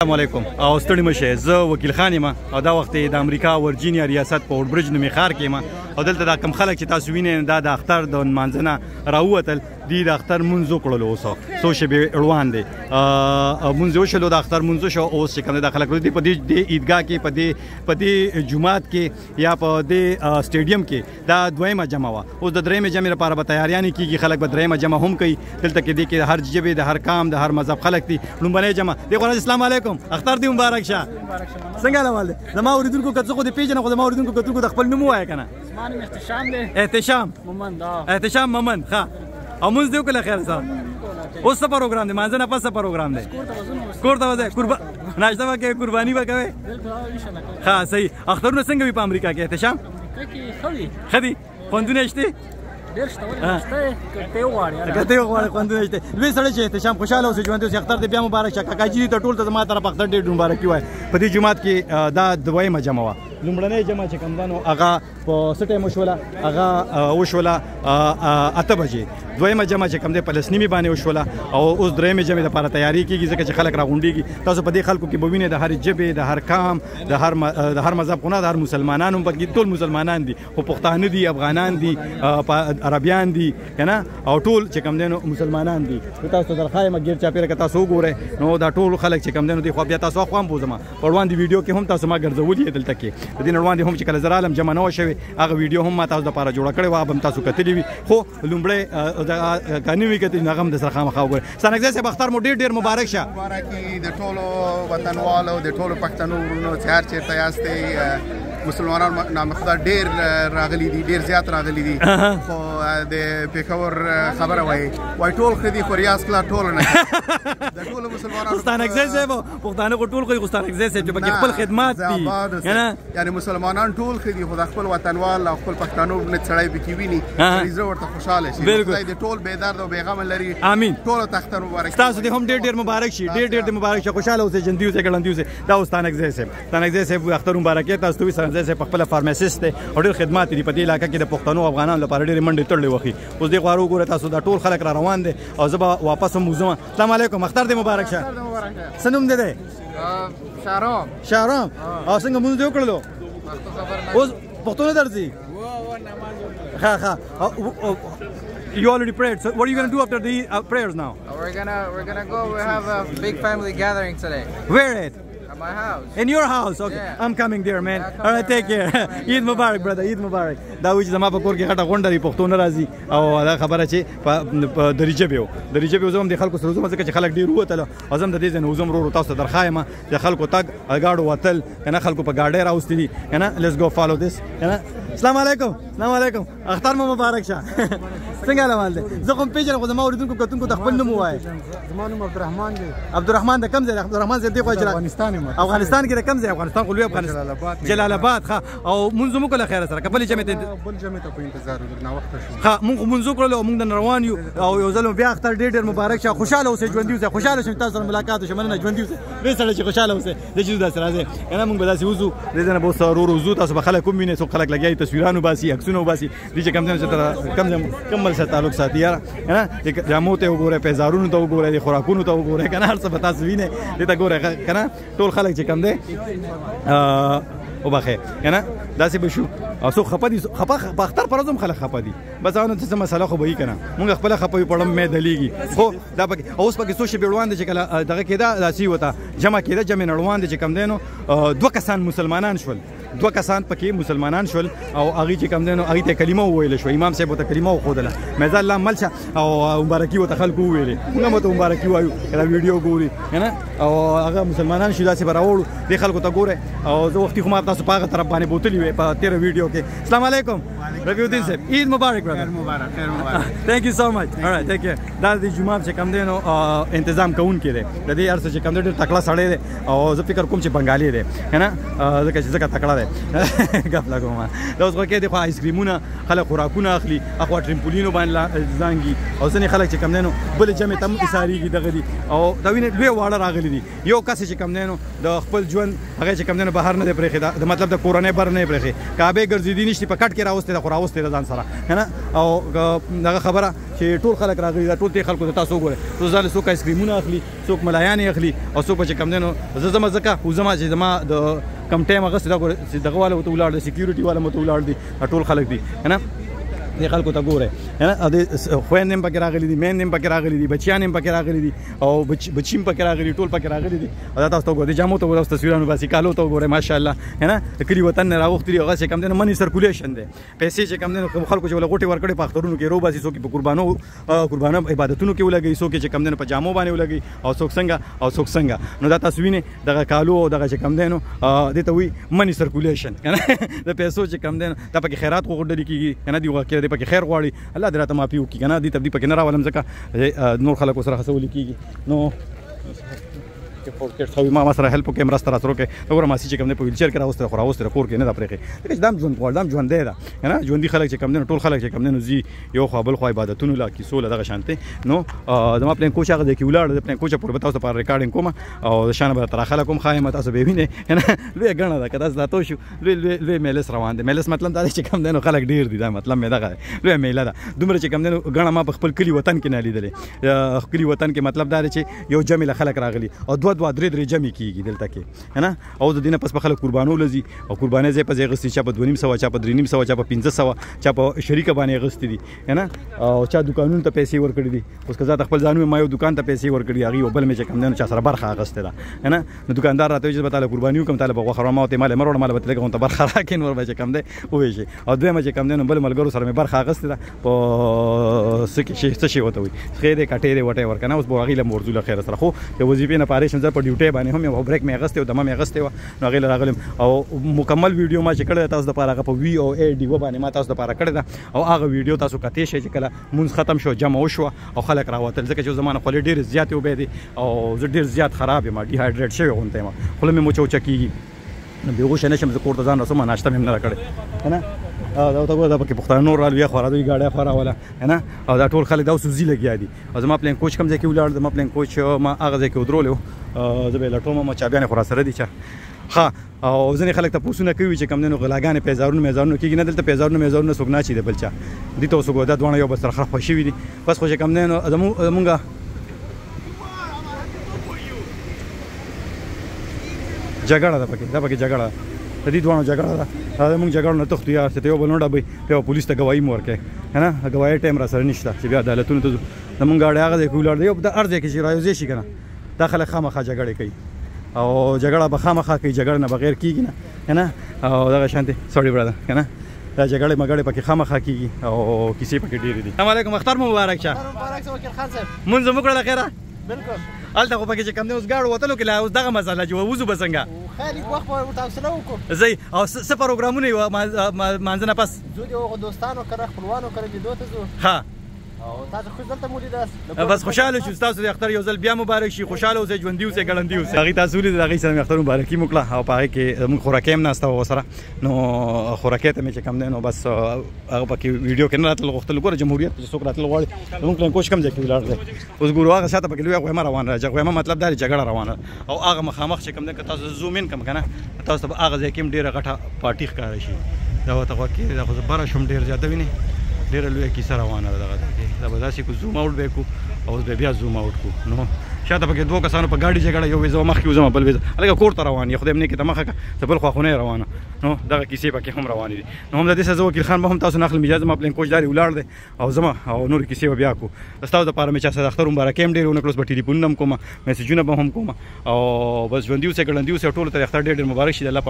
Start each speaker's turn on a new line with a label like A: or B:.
A: السلام علیکم او ستړي مشه، زه وکیل خان یم او دا وخت د امریکا ورجینیا ریاست په وډبرج نومي ښار کې یم او دلته دا کم خلک چې تاسو وینئ دا د اختر د نمانځنه راووتل دي، د اختر مونځ وکړلو. اوس څو شېبې وړاندې مونځ وشلو، د اختر مونځ وشو. اوس چې کوم دا خلک دي په دې عیدګاه کې، په دې جومات کې یا په دې سټیډیم کې دا دویمه جمع وه. اوس د درېیمې جمع لپاره به تیاریانې کیږي، خلک به درېیمه جمع هم کوي. دلته کې دې کې هر ژبې، د هر قام، د هر مذهب خلک دي. لومړنۍ جمع دی. خو السلام علیکم، اختر دې مبارک شه. څنګه حال دی؟ زما اوریدونکو که څه خو دې پیژنه، خو زما اوریدونکو کتونکو د خپل نوم ووایه که نه.
B: زما نوم احتشام دی.
A: احتشام
B: مومند.
A: احتشام مومند. ښه، او مونځ دې وکړه خیر سره؟ اوس څه پروګرام دی؟ مانځه نه پس څه پروګرام دی؟ کور ته وځئ، قربا ناشته به کوې، قرباني به کوې؟ ښه صحیح. اخترونه څنګه وي په امریکا کې احتشام؟ ښه دي؟ خوندونه شته؟
B: ډېر شته، ولې نشته؟ که ته وغواړې،
A: که ته وغواړې خوندونه شته. لوی سړی چې احتشام، خوشحاله اوسې، ژوندی اوسې. اختر دې بیا مبارک شه. کاکا جي ته ټول ته زما طرف اختر ډېر مبارکي وایي. په دې جومات کې دا دویمه جمع وه. لومړنۍ جمع چې کوم ده نو هغه په څه ټایم وشوله؟ هغه وشوله 8 بجې. دویمه جمع چې کوم دی په 10:30 باندې وشوله او اوس درېیمې جمع لپاره تیاری کیږي، ځکه چې خلک راغونډېږي. تاسو په دې خلکو کې به وینئ د هر ژبې، د هر قام، د هر مذهب خو نه، د هر مسلمانانو پکې، ټول مسلمانان دي، خو پښتانه دي، افغانان دي، عربیان دي که نه، او ټول چې کوم دی نو مسلمانان دي. تاسو ته درښایم ګیر چاپېره، که تاسو وګورئ نو دا ټول خلک چې کوم دی نو دی. خو بیا تاسو خو هم بوزم، په وړاندې ویډیو کې هم تاسو ما ګرځولي دلته کې. د دې وړاندې هم چې کله زه رالم جمع نه وه شوې، هغه ویډیو هم ما تاسو دپاره جوړه کړې وه، به هم تاسو کتلې وي. خو لومړی که نه وي کتلي نو هغه هم د سره خامخا وګورئ. ستانکزی صاحب، اختر مو ډېر ډېر مبارک شه.
C: مبارکي د ټولو وطنوالو، د ټولو پښتنو ورونو چې هر چېرته یاستئ. مسلمانان نام خدا ډیر راغلي دي، ډیر زیات راغلي دي، خو د پیښور خبره وایي، وای ټول ښه دي خو ریاض کلا ټول نه د ټولو مسلمانانو.
A: ستانکزی صاحب، پښتانه خو ټول خو ستانکزی صاحب چې پکې خپل خدمات دي.
C: یعنی مسلمانان ټول ښه دي خو د خپل وطنوال او خپل پښتنو نه سړی پکې ویني، زړه ورته خوشاله شي.
A: بالکل.
C: د ټول بیدار او بیغم لري.
A: امين.
C: ټول ته اختر مبارک.
A: تاسو دې هم ډیر ډیر مبارک شي، ډیر ډیر دې مبارک شي. خوشاله اوسئ، ژوندي اوسئ، ګړندي اوسئ. دا ستانکزی صاحب، ستانکزی صاحب اختر مبارک تاسو ته. ستانکزی صاحب په خپل فارماسیست دی او ډیر خدمات دي په دې علاقې کې، د پښتنو افغانانو لپاره ډېرې منډې تړلې وخی. اوس دې غوارو ګوره تاسو، دا ټول خلک را روان دي او زه به واپس هم وځم. السلام علیکم، اختر دې مبارک شه. څه نوم دې دی؟
D: شهرام.
A: شهرام، او څنګه مونږ دې وکړلو؟ اوس پښتو نه درځي؟ ښه ښه. You already prayed. So what are you gonna do after the prayers now?
D: We're gonna go. We have a big family gathering today.
A: Where at?
D: At my house.
A: In your house? Okay.
D: Yeah.
A: I'm coming there, man.
D: Yeah, come
A: All right,
D: there,
A: take care.
D: man.
A: Eid Mubarak, brother. Eid Mubarak. دا وایي چې زما په کور کې غټه غونډه دی، پښتو نه راځي او دا خبره چې په دریجه به و، دریجه به زم د خلکو سره زم، ځکه چې خلک ډیر وتل او زم د دې ځای وزم. ورو تاسو درخایم چې خلکو تګ، غاړو وتل کنه، خلکو په گاډۍ راوستي دي کنه. Let's go follow this کنه. السلام علیکم، السلام علیکم، اختر مو مبارک شه. څنګه حال دی؟ زه کوم پیژنم، خو زما اوریدونکو کتونکو ته خپل نوم ووایه.
E: زما نوم عبدالرحمن دی.
A: عبدالرحمن، د کوم ځای عبدالرحمن صاحب دی؟ خو
E: افغانستان یم.
A: افغانستان کې د کوم ځای؟ افغانستان خو لوی افغانستان.
E: جلال آباد.
A: جلال آباد. ښه، او مونږ مو کله خیر سره کپلې جمع ته
E: بل جمع ته په انتظار یو، لږ ناوخته شو.
A: ښه، مونږ خو مونږ وکړلو، مونږ د روان یو او یو ځل بیا اختر ډېر ډېر مبارک شه. خوشاله اوسئ، ژوندي اوسئ. خوشاله شم تاسو سره ملاقات وشي. مننه، ژوندي اوسئ. لوی سړی چې خوشاله اوسئ. د چې داسې راځي کنه، مونږ به داسې وځو، دې ځای نه به اوس ورو ورو وځو. تاسو به خلک هم وینئ، څوک خلک لګیا دي، تصویران وباسي، عکسونه وباسي. دې چې کم ځای چې کم ځای کم بل سره تعلق ساتي یاره کنه، جامو ته وګورئ، پیزارونو ته وګورئ، د خوراکونو ته وګورئ کنه، هر څه به تاسو وینئ. دې ته ګورئ کنه، ټول خلک چې کم دی وبخې کنه، داسې به شو. او څوک خپه دي؟ خپه په اختر پر ورځ هم خلک خپه دي. بس هغه څه مسله خو به یې کنه، مونږ خپله خپه یو، پړم مې دلیږي. خو دا پکې اوس پکې څو شېبې وړاندې چې کله دغه کېده، داسې وته جمع کېده، جمع نه وړاندې چې کم دی نو دوه کسان مسلمانان شول، دوه کسان پکې مسلمانان شول او هغه چې کم دی نو هغه ته کلمه وویل شو. امام صاحب ته کلمه وښودله، مې الله مل شه او مبارکي ورته خلکو وویلې. موږ هم ته مبارکي وایو کله ویډیو ګوري کنه. او هغه مسلمانان شو، داسې به راوړو دې خلکو ته ګوره. او زه وختي خو ما تاسو په هغه طرف باندې بوتلی وې په تېره ویډیو کې. السلام علیکم رفیع الدین صاحب، عید مبارک brother.
C: مبارک، خیر مبارک.
A: Thank you so much. All right, take care. دا د جمعه چې کم دی نو انتظام کوونکی دی د دې هر څه چې کم دی، ډېر تکړه سړی دی او زه فکر کوم چې بنګالی دی کنه، ځکه چې ځکه تکړه دی. سړی ګپ لګوم. دا اوس غوږ کې دی خو آیسکریمونه خلک خوراکونه اخلي، اخوا ټریمپولینو باندې ځانګي او ځینې خلک چې کم دی نو بلې جمع ته هم ایسارېږي دغه دي. او دا وینې لوی واړه راغلي دي. یو کس چې کم دی نو د خپل ژوند هغه چې کم دی نو بهر نه دی پرېښی، د مطلب د کورنۍ بر نه دی پرېښی، کعبې ګرځېدي نشتي، په کټ کې راوستې ده، خو راوستې ده ځان سره که نه. او دغه خبره چې ټول خلک راغلي دا ټول دې خلکو ته تاسو وګورئ، څوک ځان څوک آیسکریمونه اخلي، څوک ملایانې اخلي او څوک چې کم دی نو زه ځم ځکه خو زما چې زما د کم ټایم اخیستی دا ګوره چې دغه والا ورته ولاړ دی، سکیورټي والا ورته ولاړ دي، دا ټول خلک دي که نه. دې خلکو ته ګورئ که نه، دې خویندې هم پکې راغلي دي، میندې هم پکې راغلي دي، بچیان هم پکې راغلي دي او بچي هم پکې راغلي، ټول پکې راغلي دي. او دا تاسو ته وګورئ، دې جامو ته وګورئ، اوس تصویرانو باسي، کالو ته وګورئ، ماشاءالله که نه. د کلي وطن نه راغوښتي دي. هغه چې کوم دی نو مني سرکولیشن دی، پیسې چې کوم دی نو خلکو چې وله غوټې ورکړې په اخترونو کې روباسي، څوک یې په قربانو عبادتونو کې ولګوي، څوک یې چې کوم دی نو په جامو باندې ولګوي او څوک څنګه او څوک څنګه. نو دا تاسو وینئ دغه کالو او دغه چې کوم دی نو دې ته وایي مني سرکولیشن که نه. د پیسو چې کوم دی نو دا پکې خیرات غوډل کېږي که نه، دی کې دې پکې خیر غواړي، الله دې راته معافي وکړي که نه. دې ته دې پکې نه راولم ځکه نور خلک ورسره هڅول کېږي. نو فورکټ خو ما سره هیلپ وکړي، مرسته راسره وکړي. وګوره ماسي چې کوم دی په ویلچیر کې راوستی، خو راوستی کور کې نه ده پرېښی، ځکه چې دا هم ژوند غواړي، دا هم ژوندی ده که نه. ژوندي خلک چې کوم دی نو ټول خلک چې کوم دی نو ځي یو خوا بل خوا عبادتونو له کیسو له دغه شانتې. نو زما پلین کوچ هغه ځای کې ولاړ دی، پلین کوچ پورې به تاسو لپاره ریکارډینګ کوم او د شانه به درته راخله کوم، ښایم تاسو به یې وینئ که نه. لویه ګڼه ده، که تاسو دا شو لوی لوی لوی میلس روان دی. میلس مطلب دا دی چې کوم دی نو خلک ډېر دي، دا مطلب مې دغه دی، لویه میله ده. دومره چې کوم دی نو ګڼه ما په خپل کلي وطن کې نه لیدلې. کلي وطن کې مطلب دا دی چې یو جمع له خلک راغلي او دوه دوه درې درې جمع کېږي دلته کې که نه. او د دې نه پس به خلک قربانو له ځي او قربانۍ ځای په ځای اخیستي، چا په 250، چا په 350، چا په 500، چا په شریکه باندې اخیستي دي که نه. او چا دوکانونو ته پیسې ورکړي دي. اوس که زه خپل ځان ما یو دوکان ته پیسې ورکړي، هغې یو بل مې چې کوم دی نو چا سره برخه اخیستې ده که نه. نو دوکاندار راته وایي چې به تاله قرباني وکړم، تاله به غوښه راوړم، ما ورته مال یې مه راوړه، مال به ترې لږه غونته برخه راکړې، نور به چې کوم دی ووېشي. او دویمه چې کوم دی نو بل ملګرو سره مې برخه اخیستې ده په څه کې څه شی ورته وایي، ښې دی کټې دی وټی ورکه نه. اوس به هغې له ورځو له خیره سره، خو د وظیفې نه فارغ شم، زه په ډیوټۍ باندې هم یو بریک مې اخیستی او دمه مې اخیستې وه، نو هغې له راغلم. او مکمل ویډیو ما چې کړې ده تاسو دپاره، هغه په وي او ای ډي و باندې ما تاسو دپاره کړې ده او هغه ویډیو تاسو کتې شئ چې کله مونځ ختم شو، جمع وشوه او خلک راوتل. ځکه چې زما نه خولې ډېرې زیاتې وبهېدې او زه ډېر زیات خراب یم، ډیهایډریټ شوی غونتی یم، خوله مې موچه وچه کېږي، نو بېهوشه نه شم، زه کور ته ځان رسوم، ناشته مې هم نه ده کړې که نه. دا ورته ګوره دا پکې پښتانه نور رالو، یا خو را دوی ګاډی خو راوله که نه. او دا ټول خلک دا اوس وزي لګیا دي. او زما پلین کوچ کوم ځای کې ولاړ، زما پلین کوچ ما هغه ځای کې ودرولی و، زه به یې لټوم، ما چابیانې خو راسره دي چا ښه. او ځینې خلک تپوسونه کوي چې کوم دی نو غلاګانې پیزارونه میزارونه کېږي نه، دلته پیزارونه میزارونه څوک نه اچي د بل چا دي ته. اوس وګوره دا دواړه یو بل سره ښه خوښ شوي دي. بس خو چې کوم دی نو زمونږ جګړه ده پکې، دا پکې جګړه ده، د دې دواړو جګړه ده. دا موږ جګړو نه تښتو یار، چې ته یو بل نه ډبوي، بیا پولیس ته ګواهي مو ورکوي که نه. ګواهي ټایم را سره نشته چې بیا عدالتونو ته ځو. زمونږ ګاډی هغه ځای کې ولاړ دی، یو د هر ځای کې چې رایوځی شي که نه، دا خلک خامخا جګړې کوي او جګړه به خامخا کوي، جګړه نه بغیر کېږي نه که نه. او دغه شان دی سوري برادر که نه، دا جګړې مګړې پکې خامخا کېږي او کیسې پکې ډېرې دي. السلام علیکم، اختر مو مبارک شه.
D: مبارک شه وکیل خان صاحب.
A: مونځ مو وکړله خیره؟
D: بالکل.
A: هلته خو پکې چې کوم دی اوس ګاډو وتلو کې لا اوس دغه مسله چې ووځو به څنګه؟
D: خیر لږ وخت به ورته حوصله وکړو.
A: ځئ او څه پروګرامونه یې مانځه نه پس؟
D: ځو د هغو دوستانو کره، خپلوانو کره لیدو ته ځو.
A: ښه.
D: او تاسو خو دلته مو لیداست.
A: بس خوشحاله شو، ستاسو د اختر یو ځل بیا مبارک شي، خوشحاله اوسئ، ژوندي اوسئ، ګړندي اوسئ. هغې تاسو ولیدل، هغې سره مې اختر مبارکي مو کړه او په هغې کې زموږ خوراکۍ هم ناسته وه ورسره. نو خوراکۍ ته مې چې کوم دی نو بس هغه پکې ویډیو کې نه راتلل غوښتل. ګوره جمهوریت چې څوک راتلل غواړي، زموږ پلان کوچ کوم ځای کې ولاړ دی. اوس ګورو هغه شاته پکې لویه غویمه روانه ده، غویمه مطلب دا دی جګړه روانه ده. او هغه مخامخ چې کوم دی که تاسو زوم ان کړم که نه، تاسو ته به هغه ځای کې هم ډېره غټه پارټي ښکاره شي. دا ورته غوږ کې دا خو زه بره شوم ډېر زیاته وینې، ډېره لویه کیسه روانه ده دغه ځای کې. دا به داسې کو زوم اوټ به یې کړو او اوس به بیا زوم اوټ کړو. نو شاته پکې دوو کسانو په ګاډي جګړه، یو وایي زه مخکې وځم، بل وایي هلکه کور ته روان یې، خدای مې نیکې ته مخه کړه، زه بل خوا خو نه یې روانه. نو دغه کیسې پکې هم روانې دي. نو هم د دې سره زه وکیل خان به هم تاسو نه اخلم اجازه، ما پلین کوچ داري ولاړ دی او زما او نورې کیسې به بیا کوو. ستاسو دپاره مې چا سره اختر مبارکۍ هم ډېرې ونه کړل، اوس به ټلیفونونه هم کوم، میسجونه به هم کوم. او بس ژوندي اوسئ، ګړندي اوسئ، ټولو ته د اختر ډېر ډېر مبارک شي. د الله